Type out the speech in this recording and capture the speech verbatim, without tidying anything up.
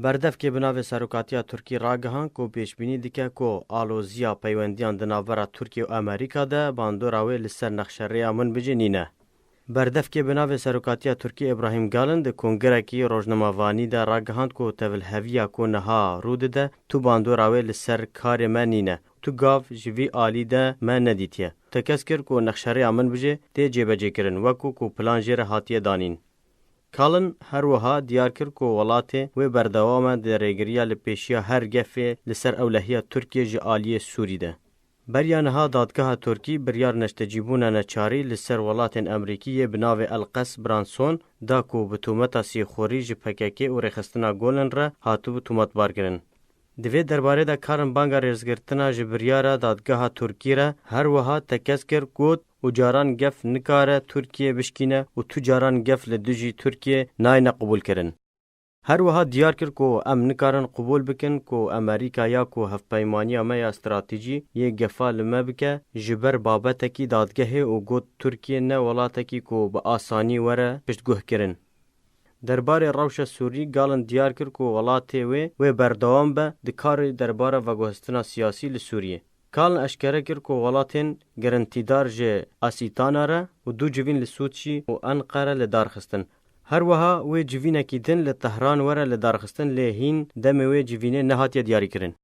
Berdevkê bi navê Serokatiya Tirkî ragihand ku pêşbînî dike ku aloziya peywendiyan di navbera Tirkiye û Amerîka de bandora wê li ser nexşerêya Minbicê nîne. Berdevkê bi navê Serokatiya Tirkî Îbrahîm Kalin di kongirekî rojnamevanî de ragihand ku tevlheviya ku niha rû dide, tu bandora wê li ser karê me nîne, tu gav ji vî alî de me nedîtiye. Tekez kir ku nexşerêya Minbicê tê cêbecêkirin, wekû ku plan jê re hatiye danîn. Kalin her wiha diyar kir ku welatê wê berdewam e di rêgiriya li pêşiya her gefê li ser ewlehiya Tirkiye ji aliyê Sûrî de. Beriya niha dadgeha Tirkî biryar neştecîbûna neçarî li ser welatên Amerîkî yê bi navê Elqes Branson da ku bi tûmeta sîxurî ji P K K û rêxistina Gulen re hatibû tûmetbarkirin. Di vê derbarê de Kalin banga rêzgirtina ji biryara dadgeha Tirkî re her wiha tekez kir, got, û caran gef nikare Tirkiye bişkîne û tu caran gef li dijî Tirkiye nayne qebûlkirin. Her wiha diyar kir ku em nikarin qebûl bikin ku Amerîka ya ku hevpeymaniya me ya stratejî yê gefa li me bike ji ber babetekî dadgehê û got, Tirkiye ne welatekî ku bi asanî were piştguhkirin. Derbarê rewşa Sûrî, Kalin diyar kir ku welatê wê wê berdewam be di karê derbara veguhestina siyasî li Sûriyê. Kalin eşkere kir ku welatên gerentîdar ji Asîtana re û du civîn li Sûçî û Enqere li dar xistin. Her wiha wê civînekî din li Tehran were li dar xistin, lê hîn demê wê civînê nehatiye diyarîkirin.